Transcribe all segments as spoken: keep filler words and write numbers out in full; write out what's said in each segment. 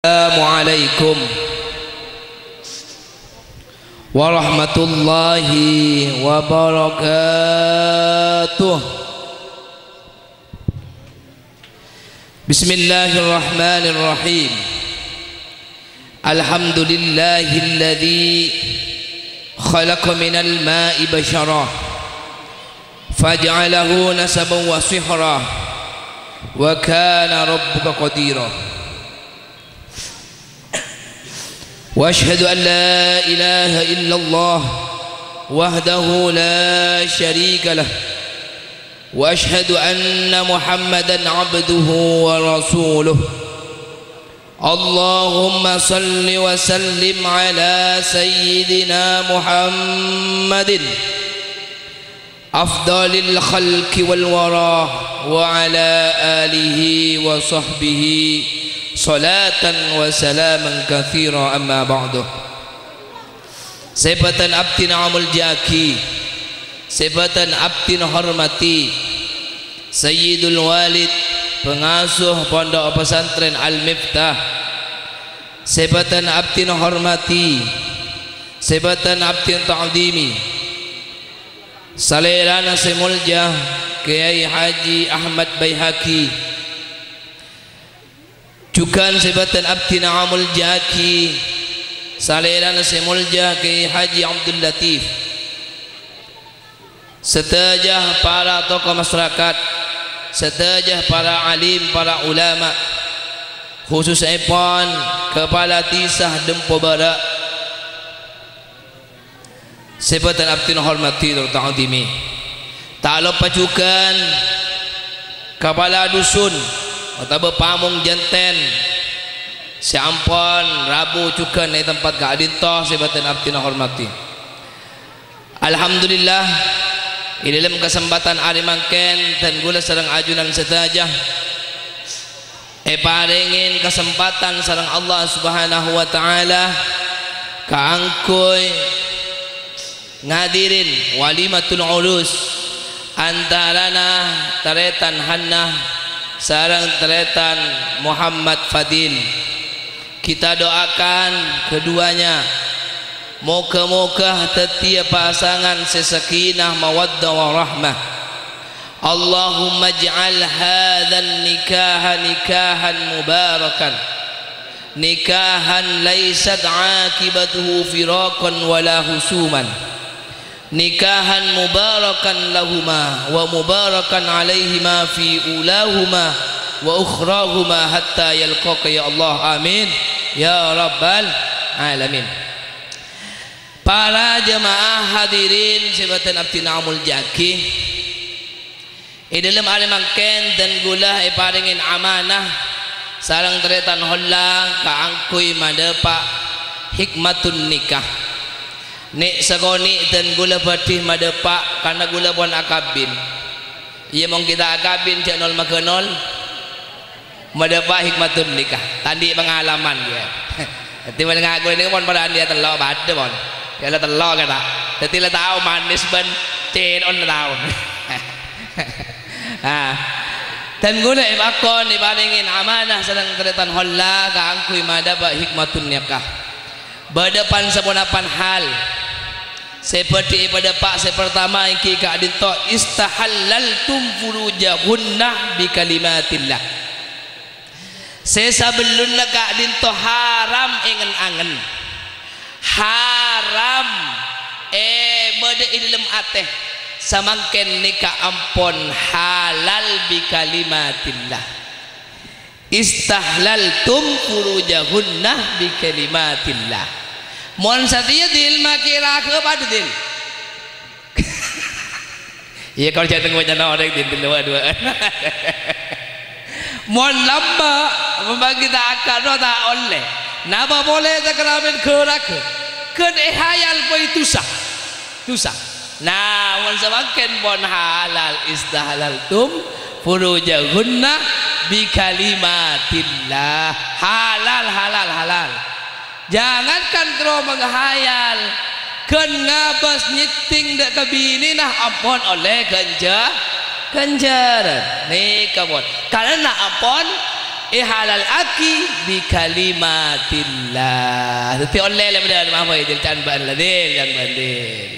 Assalamualaikum warahmatullahi wabarakatuh. Bismillahirrahmanirrahim. Alhamdulillahilladzi khalaqa minal ma'i basyara faj'alahu nasaban wa sihra wa kana rabbuka qadira. Wa asyhadu an la ilaha illallah wahdahu la syarika lah. Wa asyhadu anna Muhammadan abduhu wa rasuluh. Allahumma salli wa sallim ala sayyidina Muhammadin afdalil khalqi wal wara wa ala alihi wa sahbihi salatan wa salaman katsira, amma ba'du. Sè bhâdhân abdhina amoljâ'aghi, sè bhâdhân abdhina hormadhi, Sayyidul Walid, pangasuh Pondok Pesantren Al-Miftah, sè bhâdhân abdhina hormadhi, sè bhâdhân abdhina ta'dhimi, salèrana sè molja Kyai Haji Ahmad Baihaqi, jhughân sè bhâdhân abdhina amoljâ'aghi, salèrana sè molja Kyai Haji Abdul Latif, sadhâjâ para tokoh masyarakat, sadhâjâ para alim, para ulama, khusussèpon Kapala Dhisa Dempo Bârâ', sè bhâdhân abdhina hormadhi tor ta'dhimi. Ta' loppa jhughân kapala dusun otabâ pamong jhântèn sè ampon rabu jhughân è tempat ka'dinto sè bhâdhân abdhina hormadhi. Alhamdulillah, è dhâlem kasempadhân arè mangkèn dhân kaulâ sareng ajunan sadhâjâ èparèngè kasempadhân sareng Allah Subhanahu wa Ta'ala kaangghuy ngadhiri walimatul urus antarana tarètan Hannah sareng tarètan Muhammad Fadil. Kita doakan keduanya, moga-moga dhâddhiyâ pasangan sè sakinah, mawaddah, warahmah. Allahumma ij'al hadzan nikaha nikahan mubarakan, nikahan laisat aqibatuhu firaqan wala husuman, nikahan mubarakan lahuma wa mubarakan alaihima fi ulahuma wa ukhrahuma hatta yalqaka, ya Allah, amin ya rabbal alamin. Para jemaah hadirin sè bhâdhân abdhina amoljâ'aghi, è dhâlem arè mangkèn dhân kaulâ èparèngè amanah sareng tarètan holla kaangghuy madhâpa' hikmatun nikah. Nè' sakonè' dhân kaulâ bhâdhi madhâpa', karna kaulâ pon akabin. Iyâ, mon ghi' ta' akabin, jhâ' nol-maghânol. Madhâpa' hikmatun nikah, ta' andi' pangalaman, yâ. Dhâddhi, mon ngaku nèka pon padâ andi' tello' padâ, pon. Yâ, la tello' kata. Dhâddhi, la tao manis bân cèno'na tao. Ah. Dhân kaulâ èpakon èparèngè amanah sareng tarètan holla kaangghuy madhâpa' hikmatun nikah. Bâdâ pan-saponapan hal sè bhâdhi èpadhâpa'. Sè partama èngghi ka'dinto, "Istahallaltum furujahunna bi kalimatillah." Sè sabellunna ka'dinto haram èngen-angen, haram è bâdâ è dhâlem atè, samangkèn nèka ampon halal bi kalimatillah. "Istahlaltum furujahunna bi kalimatillah." Mon satèya, Dil, makè raghâ padâ, Dil. Iyâ, kor jhâ' tengngojâna orèng, Dil, Dil, dua-duaan. Mon lambâ', mon bâgi ta' akadho ta' ollè. Napa polè ta' karamèn ghârâghâ? Ghân èhayal poi dhusa. Dhusa. Nah, mon samangkèn pon halal, "Istahlaltum furujahunna bi kalimatillah." Halal, halal, halal. Jangankan terro menghayal, ghân ngabâs nyèttèng dâ' ka binèna ampon ollè ghânjhâ-, ghânjhârân. Nèka pon. Karna ampon Èhalalaghi bi kalimatillah. Dhâddhi ollè la bhender, maaf, Dil, can bâ'ân la, Dil, can bâ'ân, Dil.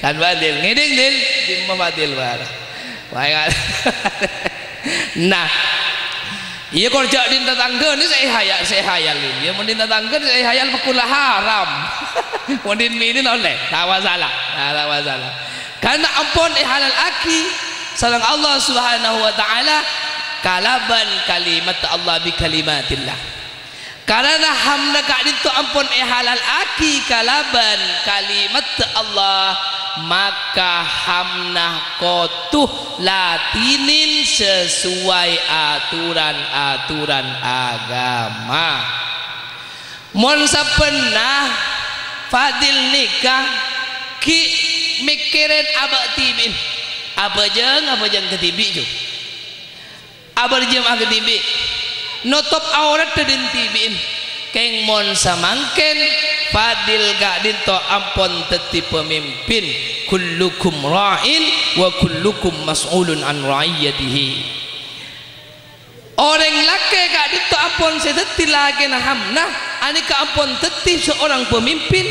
Can bâ'ân, Dil. Ngèdhing, Dil. Dimma Fadil, bâ'ân. Wah, enggak. Nah. Iyâ, kor jhâ' dhin tatangghâ nè sè èhayal, sè èhayal. Iyâ, mon dhin tatangghâ sè èhayal, pèkkor la haram. Mon dhin binè ollè, ta' masalah. Nah, ta' masalah. Karna ampon èhalalaghi sareng Allah Subhanahu wa Ta'ala kalabân kalimat Allah, bi kalimatillah. Karana hamna ka'dinto ampon èhalalaghi kalabân kalimat Allah, maka hamna kodhu latènè sasuai aturan-aturan aghâma. Mon sabbhânna Fadil nèka ghi' mèkkèrè abâ' dhibi'in, abhâjâng, abhâjâng kadhibi', jhu. Abhâjâng kadhibi', notop aoratta dhin dhibi'in. Kèng mon samangkèn, Fadil ka'dinto ampon dhâddhi pamimpin. "Kullukum ra'in wa kullukum mas'ulun an ra'iyyatihi." Orèng lakè' ka'dinto ampon sè dhâddhi lakèna hamna, anèka ampon dhâddhi seorang pamimpin.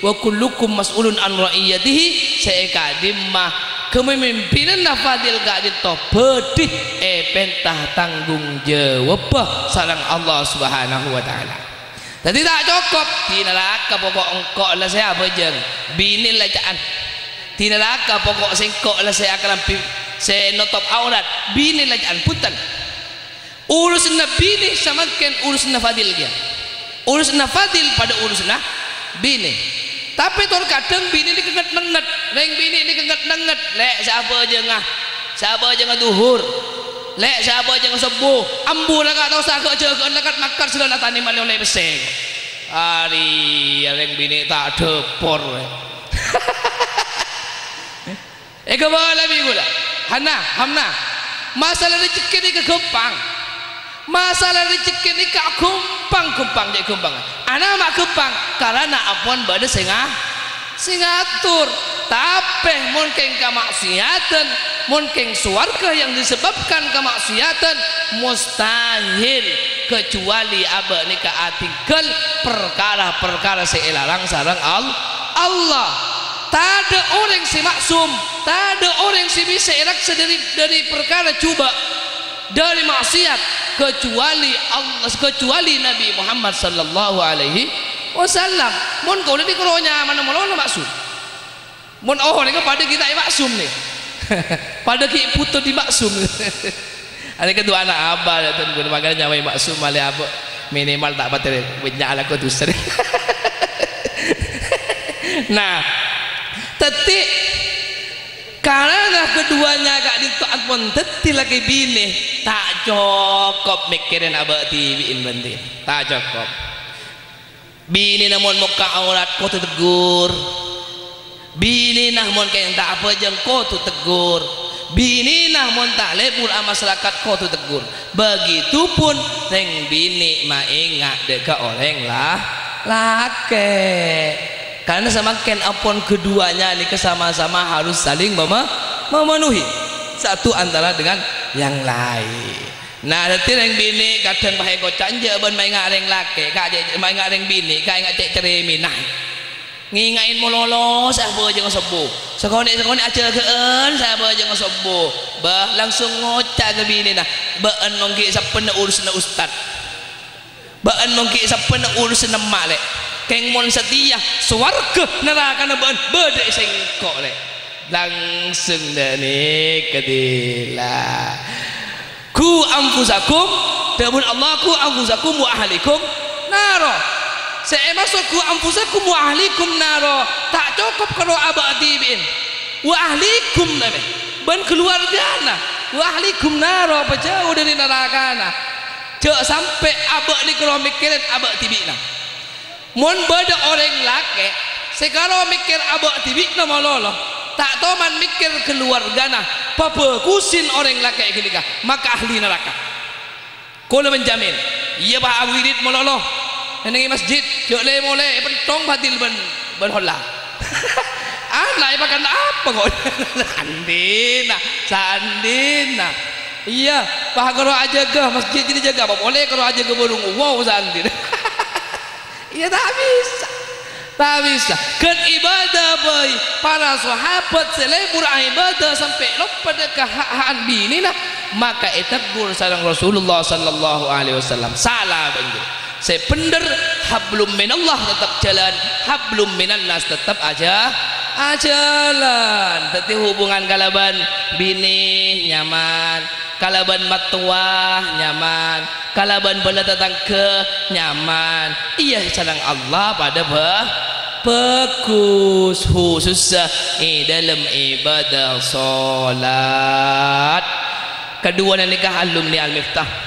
"Wa kullukum mas'ulun an ra'iyyatihi," sè èkadhimma kapamimpinanna Fadil ka'dinto bhâdhi èpènta tanggung jawabbhâ sareng Allah Subhanahu wa Ta'ala. Dhâddhi ta' cokop, "Dhin naraka poko' engko' la sè abhâjâng, binè la ca'an. Dhin naraka poko' sèngko' la sè akalambhi, sè notop aurat, binè la ca'an." Bhunten. Urusanna binè samangkèn urusanna Fadil kèya. Urusanna Fadil padâ urusanna binè. Tapè tor kadhâng binè nèka nget-nengnget, rèng binè nèka nget-nengnget, "Lè', sè abhâjângnga, sè abhâjângnga dhuhur. Lè', sè abhâjângnga sobbhu. Ambu la ka' ta' osa ghâ'-jâghâ'ân la kat-makat sè la natanè malè ollè pèssè." Arèya rèng binè ta' dhâpor. Èkabâlâ bi' ghulâ. Hana, Hamna. Masalah rejhekkè nèka ghâmpang. Masalah rejhekkè nèka ghâmpang-ghâmpang, cè' ghâmpang. Anapa ghâmpang? Karana ampon bâdâ sè nga-, sè ngator. Tapè mon kèng kama'siyadhân, mon kèng sowarghâ yang disebabkan kama'siyadhân, mustahil, kecuali abâ' nèka adhinggâl parkara-parkara sè èlarang sareng Al-, Allah. Tadâ' orèng sè ma'sum, tadâ' orèng sè bisa èraksa dâri, dâri parkara jhubâ', dâri ma'siyat, kecuali Allah, kecuali Nabi Muhammad sallallahu alaihi wasallam. Mon kaulâ nèka rowa nyamana malolo ma'sum. Mon orèng padâ ghi' ta' èma'sum nè. Padâ ghi' bhuto dhi ma'sum. Arèya kadu'âna abâ', ya, Tuan Guru, mangkana nyamaè ma'sum malè abâ', minimal ta' patè bânnya' alako dhusa. Nah, dhâddhi, karana keduanya ka'dinto ampon dhâddhi lakè binè, ta' cokop mèkkèrè abâ' dhibi'in, bhunten. Ta' cokop. Binèna mon mokka' aurat, kodhu teggur. Binèna mon kèng ta' abhâjâng, kodhu teggur. Binèna mon ta' lebur amasyarakat, kodhu teggur. Begitupun rèng binè' maènga' dâ' ka orèng la-, lakè'. Karena samangkèn ampon keduanya nèka sama-sama harus saling meme-, memenuhi satu antara dengan yang lain. Nah, dhâddhi rèng binè' kadhâng pas èkoca', "Enjâ' bân maènga' rèng lakè', ka' jâ', maènga' rèng binè', ka' ènga' cè' cerèmèna. Ngènga'è malolo sè abhâjângnga sobbhu. Sakonè'-sakonè' ajâgâ'ân sè abhâjângnga sobbhu." Bâh, langsung ngoca' ka binèna, "Bâ'ân mon ghi' sabbhânna urusanna ustad. Bâ'ân mon ghi' sabbhânna urusanna emma', Lè'. Kèng mon satèya, sowarghâ narakana bâ'ân bâdâ è sèngko', Lè'." Langsung dhâ' nèka dila. "Qu anfusakum," dhâbuna Allah, "qu anfusakum wa ahlikum naro." Sè èmaksod "qu anfusakum wa ahlikum naro" ta' cokop karo abâ' dhibi'in. "Wa ahlikum," tapè, "bân kaluwargana." "Wa ahlikum naro," pajhâu dâri narakana. Jhâ' sampè' abâ' nèka rowa mèkkèrè abâ' dhibi'na. Mon bâdâ orèng lakè' sè karo mèkkèr abâ' dhibi'na malolo, ta' toman mèkkèr kaluwargana, pabhâghusè orèng lakè' ghânèka, maka ahli naraka. Kaulâ menjamin, iyâ, pas awirid malolo, neng è masjid, jhâ' lè-molè èpènthong Fadil bân, bân Holla. Ana' èpakana apa kok? Andina, sandina. Iyâ, pas karo ajâgâ masjid jârèya jâgâ apa polè karo ajâgâ bârung, wow, santai. Iyâ, ta' bisa. Ta' bisa. Ghân ibadah bhâi, para sahabat sè lebur ibadah sampè' loppa dâ' ka ha'-ha'an binèna, maka ètegur sareng Rasulullah sallallahu alaihi wasallam. Sala bhâi. Sè bhendher, hablum minallah tetep jhâlân, hablum minannas tetep ajâ-, ajhâlân. Dhâddhi hubungan kalabân binè nyaman, kalabân mattowa nyaman, kalabân bâlâ tatangghâ nyaman. Iyâ, sareng Allah padâ bhâ-, bhâghus, khusussa è dâlem ibadah sholat. Kaduwâna nèka alumni Al-Miftah.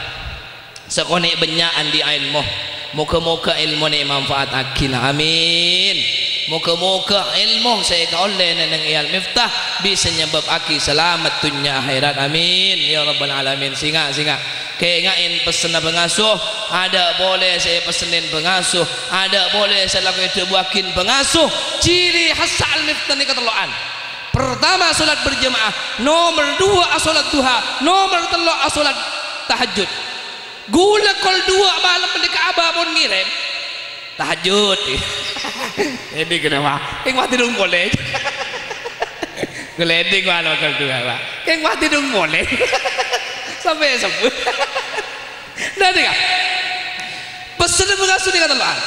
Sakonè' bânnya' andi' èlmo. Moghâ-moghâ èlmona èmanfaattaghi, na, amin. Moghâ-moghâ èlmo sè èkaollè neng-enneng è Al-Miftah bisa nyabâbbhâghi salamet dhunnya akhèrat, amin, ya rabbal alamin. Sènga', sènga'. Kaènga'è pessenna pangasuh, adâ' polè sè èpessenè pangasuh, adâ' polè sè la èdhâbuwâghi pangasuh. Ciri khassa Al-Miftah nèka tello'an. Pertama, sholat berjamaah. Nomor dua, sholat duha. Nomor tello', sholat tahajjud. Ghulâ kol duwâ' malem panèka abâ' pon ngèrèm. Tahajjud. Èdhing kenapa? Kèng pati dong polè. Ghulâ èdhing malem kol duwâ', Pak. Kèng pati dong polè. Sampè' sebbhut. Nah, nèka. Pessenna pangasuh nèka tello'an.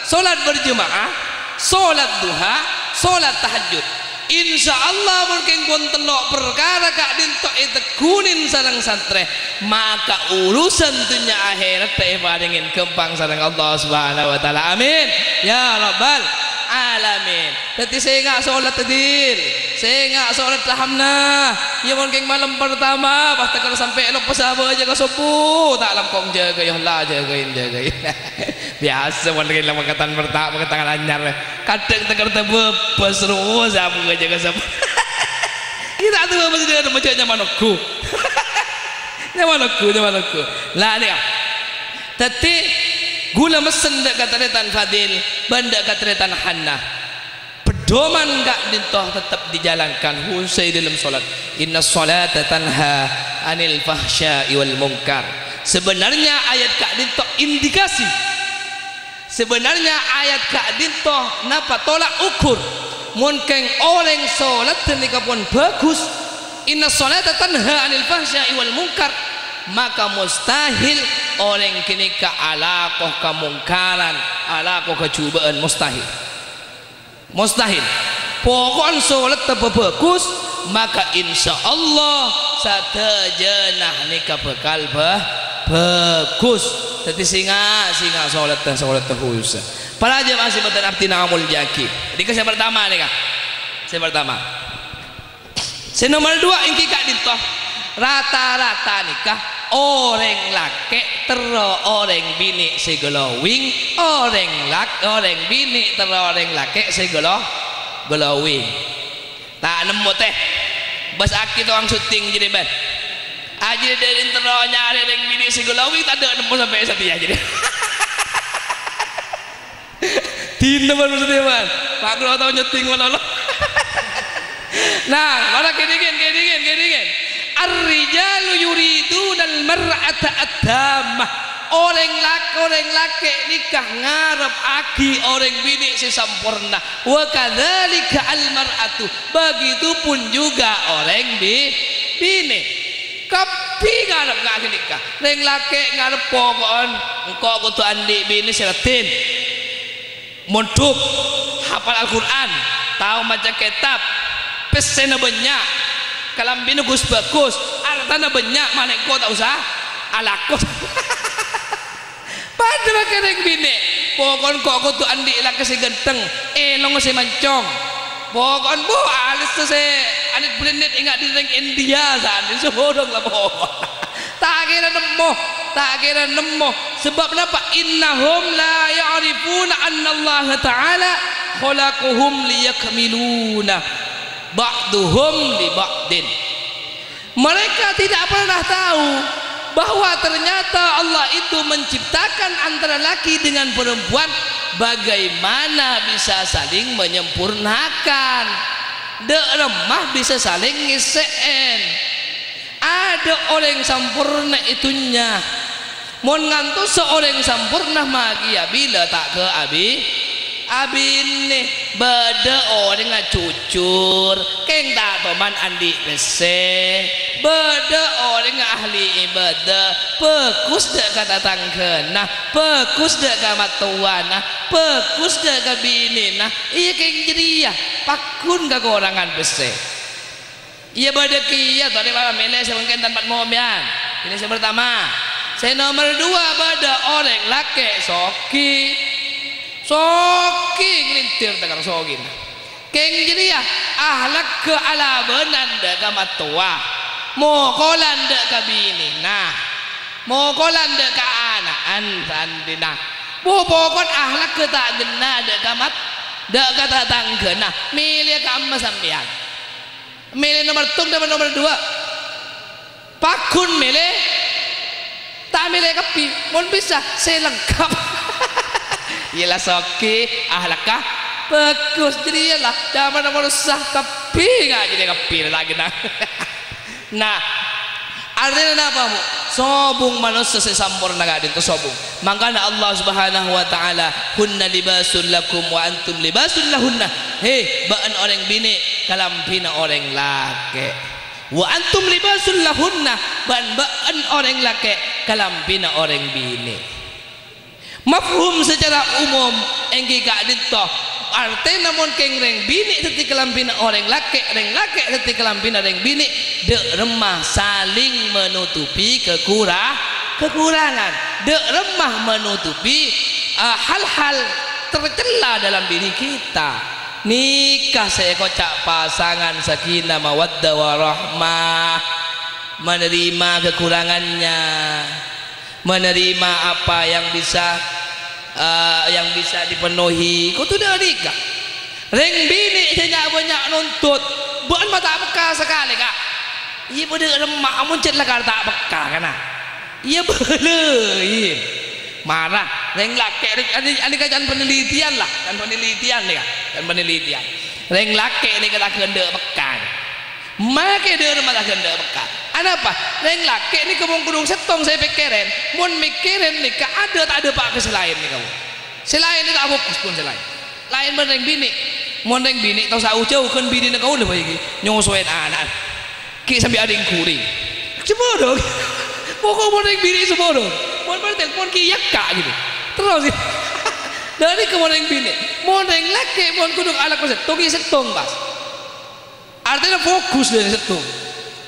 Sholat berjamaah, sholat duha, sholat tahajjud. Insya Allah, mon kèng pon tello' parkara ka'dinto ètegghunè sareng santrè, maka urusan dhunnya akhèrat ta' èparèngè ghâmpang sareng Allah Subhanahu wa Ta'ala. Amin. Ya Rabbal Alamin. Dhâddhi sènga' sholat, Dil. Sènga' sholat, rahamna. Iyâ, mon kèng malem pertama, pas tèkèr sampè' loppa sabâ jâgâ sobbhu. Ta' langkong jâgâ, ya Allah, jâgâin, jâgâin. Biyasa mon rèng la mangkatan merta', mangkatan anyar. Kadhâng tèkèr tebebas terros, abu aja ka sapa. Iyâ ta' tebebas, jâ' nyaman ongghu. Nyaman ongghu, nyaman ongghu. La, nèka. Dhâddhi, ghulâ messen dâ' ka tarètan Fadil, bân dâ' ka tarètan Hannah. Pedoman ka'dinto tetep dijalankan, khususnya è dâlem sholat. "Inna sholata tanha 'anil fahsya'i wal munkar." Sebenarnya ayat ka'dinto indikasi. Sebenarnya ayat ka'dinto napa tolak ukur. Mon kèng orèng sholat ghânèka pon bhâghus, "Inna sholata tanha 'anil fahsya'i wal munkar," maka mustahil orèng ghânèka alako kamongkaran, alako kajhubâ'ân, mustahil. Mustahil. Poko'en sholatta bhâghus, maka insya Allah sadhâjâna nèka bhâkal bhâ-, bhâghus. Dhâddhi sènga', sènga' sholatta, sholatta khusus. Para jemaah sè bhâdhân abdhina amoljâ'aghi. Nèka sè partama nèka. Sè partama. Sè nomer duwâ' èngghi ka'dinto, rata-rata nèka orèng lakè' terro orèng binè' sè glowing, orèng lak-, orèng binè' terro orèng lakè' sè glo-, glowing. Ta' nemmo, tè. Bâs aki tokang syuting jârèya, bân. Ajârèya dâri terro nyarè orèng binè' sè glowing, tadâ' nemmo sampè' satèya jârèya. Dinah, bân, maksudnya, bân. Pak, kalau tahu nyeting, malolo. Nah, mara kènèngèn, kènèngèn, kènèngèn. "Ar-rijalu yuridunal mar'ata ad-dammah." Orèng lak-, orèng lakè' nèka ngarepaghi orèng binè' sè samporna. "Wa kadzalika al-mar'atu." Begitupun juga orèng bi-, binè'. Kabbhi ngarep nga' ghânèka. Rèng lakè' ngarep poko'en engko' kodhu andi' binè sè raddhin. Mondhuk, hafal Al-Qur'an, tao maca kètab, pèssèna bânnya', kalambhina ghus-bhâghus, artana bânnya', malè engko' ta' osa alako. Padâ makè rèng binè', poko'en engko' kodhu andi' lakè sè ghântheng, èlong sè mancong. Poko'en, bu, alèssa sè anit-blenit enga' dhi' rèng India, sanè sodong la poko'en. Ta' kèra nemmo, ta' kèra nemmo. Sabâb napa? "Innahum la ya'rifuna annallaha ta'ala khalaqahum liyakmiluna ba'duhum li ba'din." Mereka tidak pernah tahu bahwa ternyata Allah itu menciptakan antara laki dengan perempuan bagaimana bisa saling menyempurnakan. Dâ' remma bisa saling ngèssè'èn. Tadâ' orèng samporna è dhunnya. Mon ngantosa orèng samporna ma' kèya bilâ ta' ka abi-, abinè. Bâdâ orèngnga jujur, kèng ta' toman andi' pèssè. Bâdâ orèngnga ahli ibadah, bhâghus dâ' ka tatangghâna, bhâghus dâ' ka mattowana, bhâghus dâ' ka binèna. Iyâ, kèng jârèya pagghun kakorangan pèssè. Iyâ, bâdâ kèya, torè, Pak, mèlè sè mangkèn tanpa mo'mèyan. Ini sè pertama. Sè nomer duwâ', bâdâ orèng lakè' soghi. Soghi, nglèntir tèkar soghina. Kèng jârèya, ahlakka alabânan dâ' ka mattowa. Mokolan dâ' ka binèna. Mokolan dâ' ka ana'na sandhina. Bu, pokon ahlakka ta' ghenna dâ' ka mat-, dâ' ka tatangghâna. Mèlè ka'emma sampèyan. Mèlè nomer tong dâ' nomer duwâ'. Pagghun mèlè, ta' mèlè kabbhi. Mon bisa, sè lengkap. Iyâ la soghi, ahlakka bhâghus. Jârèya la, jhâman manossa kabbhi, nga' jârèya kabbhi, la ghenna. Nah, artèna napa, Bu? Sobung manossa sè samporna ka'dinto sobung. Mangkana Allah Subhanahu wa Ta'ala, "Hunna libasul lakum wa antum libasul lahunna." He, bâ'ân orèng binè' kalambhina orèng lakè'. "Wa antum libasul lahunna," bân bâ'ân orèng lakè' kalambhina orèng binè'. Mafhum secara umum èngghi ka'dinto, artèna mon kèng rèng binè' dhâddhi kalambhina orèng lakè', rèng lakè' dhâddhi kalambhina rèng binè', dâ' remma saling menutupi kekura-, kekurangan, dâ' remma menutupi, eh, hal-hal tercela dalam diri kita. Nèka sè èkoca' pasangan sakinah mawaddah warahmah, menerima kekurangannya, menerima apa yang bisa, eh, yang bisa dipenuhi. Kodhu dâ' nèka. Rèng binè' sè nya'-bânnya' nuntut, bâ'ân ma' ta' pekka sakalè, Ka'. Iyâ, padâ remma, amun jhât lakar ta' pekka, kana. Iyâ, bâlâi. Mara. Rèng lakè' rè-, anè-, anèka can panelitian, la. Can panelitian, nèka. Can panelitian. Rèng lakè' nèka ta' ghândhâ' pekka. Makè dâ' remma ta' ghândhâ' pekka. Anapa? Rèng lakè' nèka mon kodhung sèttong sè èpèkkèrè. Mon mèkkèrè nèka adâ' ta' dâpa' ka sè laèn nèka, Bu. Sè laèn ta' fokus pon sè laèn. Laèn bân rèng binè'. Mon rèng binè' tao saujâughân binèna kaulâ bhâi ghi, nyosowèn ana'na. Ghi sampè' adhing-ghurèng. Sabhârâng. Pokok mon rèng binè' sabhârâng. Mon bâdâ telpon ghi èyakka' gitu. Terros. Dâri ka mon rèng binè'. Mon rèng lakè' mon kodhung alako sèttong, ghi sèttong, pas. Artèna fokus dâri sèttong.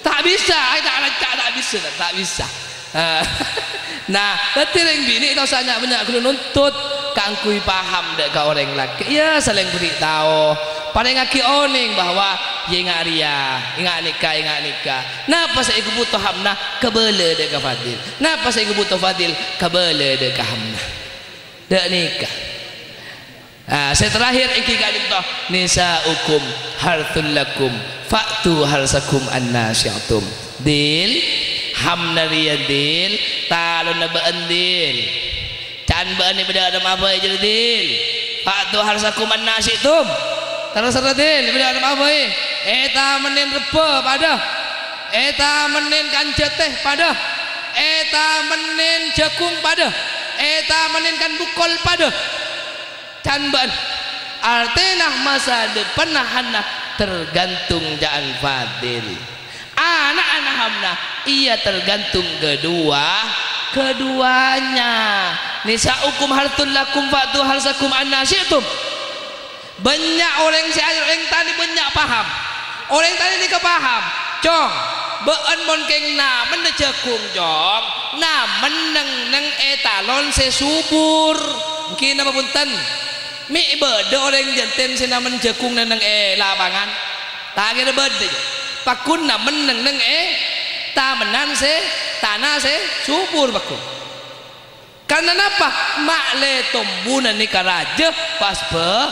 Ta' bisa, ay, ta' rancak, ta' bisa, ta' bisa. Ah. Nah, dhâddhi rèng binè' ta' osa nya'-bânnya' ghâllu nuntut kaangghuy paham dâ' ka orèng lakè'. Iyâ, salèng bherri' tao. Parèngaghi onèng bahwa, iyâ, enga' rèya, enga' nèka, enga' nèka. Napa sè èkabhuto Hamna? Kabâlâ dâ' ka Fadil. Napa sè èkabhuto Fadil? Kabâlâ dâ' ka Hamna. Dâ' nèka. Ah, sè terakhir èngghi ka'dinto, "Nisa'ukum hartsul lakum, fa'tu harsakum anna syi'tum." Dil, Hamna rèya, Dil, talonna bâ'ân, Dil. Can bâ'ân èbâdâ' arèmma bhâi, jârèya, Dil. "Fa'tu harsakum anna syi'tum." Terserah, Dil, èbâdâ' arèmma bhâi. Ètamennèn rebbhâ, padâ. Ètamennèn kanjâtè, padâ. Ètamennèn jhâghung, padâ. Ètamennèn kan bukkol, padâ. Can bâ'ân. Artèna masa depanna Hamna tergantung ca'an Fadil. Ana'na Hamna, iyâ tergantung kedua, keduanya. "Nisa'ukum hartsul lakum fa'tu harsakum anna syi'tum." Bânnya' orèng sè ayo orèng tanè bânnya' paham. Orèng tanè nèka paham, "Cong, bâ'ân mon kèng namenna jhâghung, Cong, namen neng-enneng è talon sè subur." Èngghi napa bhunten? Mè' bâdâ orèng jhântèn sè namen jhâghung neng-enneng è lapangan? Ta' kèra bâdâ. Pagghun namen neng-enneng è tamennan sè, tana sè subur pagghun. Karna napa? Ma'lè tombuna nèka rajâ pas bhâ-,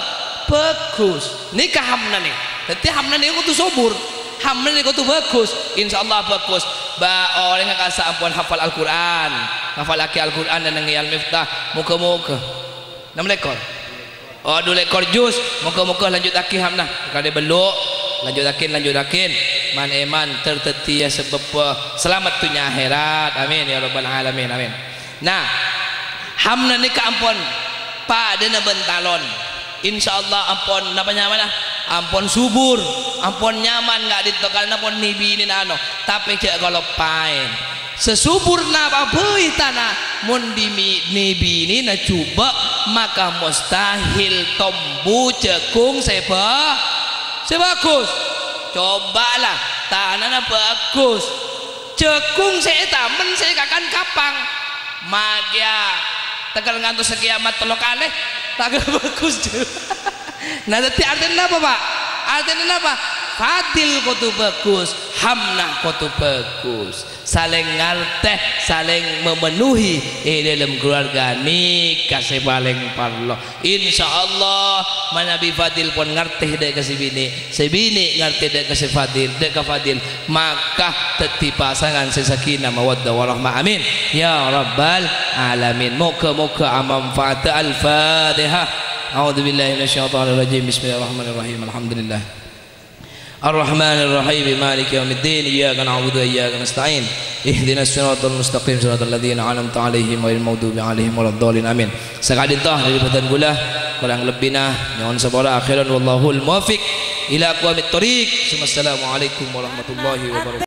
bhâghus. Nèka Hamna nè. Dhâddhi Hamna nè kodhu subur. Hamna nè kodhu bhâghus. Insyaallah bhâghus. Bâ-, orèngnga ka'issa' ampon hafal Al-Qur'an. Ngafallaghi Al-Qur'an neng-enneng è Al-Miftah. Moghâ-moghâ. Ennem lèkor. Oh, du lèkor juz. Moghâ-moghâ lanjuttaghi Hamna. Kalè bellu'. Lanjuttaghi, lanjuttaghi. man-, èman, ter-, dhâddhiyâ sabâbbhâ salamet dhunnya akhèrat. Amin, ya rabbal alamin. Amin. Nah, hamna nèka ampon paḍâna bân talon. Insyaallah ampon, napa nyamana? Ampon subur, ampon nyaman ka'ḍinto, karna pon nè-binèna ano, tapè jhâ' kaloppaè. Sasubur napa bhâi tana, mon ḍimè-, nè-binèna jhubâ', maka mustahil tombu jhâghung sè bâ-, sè bhâghus. Cobâ la, tanana bhâghus. Jhâghung sè ètamen sè èkakan kapang. Makèya tekel ngantos kiamat tello kalè, ta' bhâghus. Nah, dhâddhi artèna napa, Pa'? Artèna napa? Fadil kodhu bhâghus, hamnah kodhu bhâghus. Salèng ngartè, salèng memenuhi è ḍâlem keluarga nèka sè palèng parlo. Insyaallah, manabi Fadil pon ngartè ḍâ' ka sè binè', sè binè' ngartè ḍâ' ka sè Fadil, ḍâ' ka Fadil, maka dhâddhi pasangan sè sakinah mawaddah warahmah. Amin, ya rabbal alamin. Moghâ-moghâ amanfaat. Al-Fatihah. A'udzubillahi minasyaitonirrajim. Bismillahirrahmanirrahim. Alhamdulillah. Ar-Rahmanir Rahim. Maliki yaumiddin. Iyyaka na'budu wa iyyaka nasta'in. Ihdinas siratal mustaqim, siratal ladzina an'amta 'alaihim, ghairil maghdubi 'alaihim waladdallin. Amin. Saka'ḍinto ḍâri bhâdhân kaulâ, korang lebbina nyo'on sapora. Akhiran, wallahul muwaffiq ila aqwamit thoriq. Wassalamualaikum warahmatullahi wabarakatuh.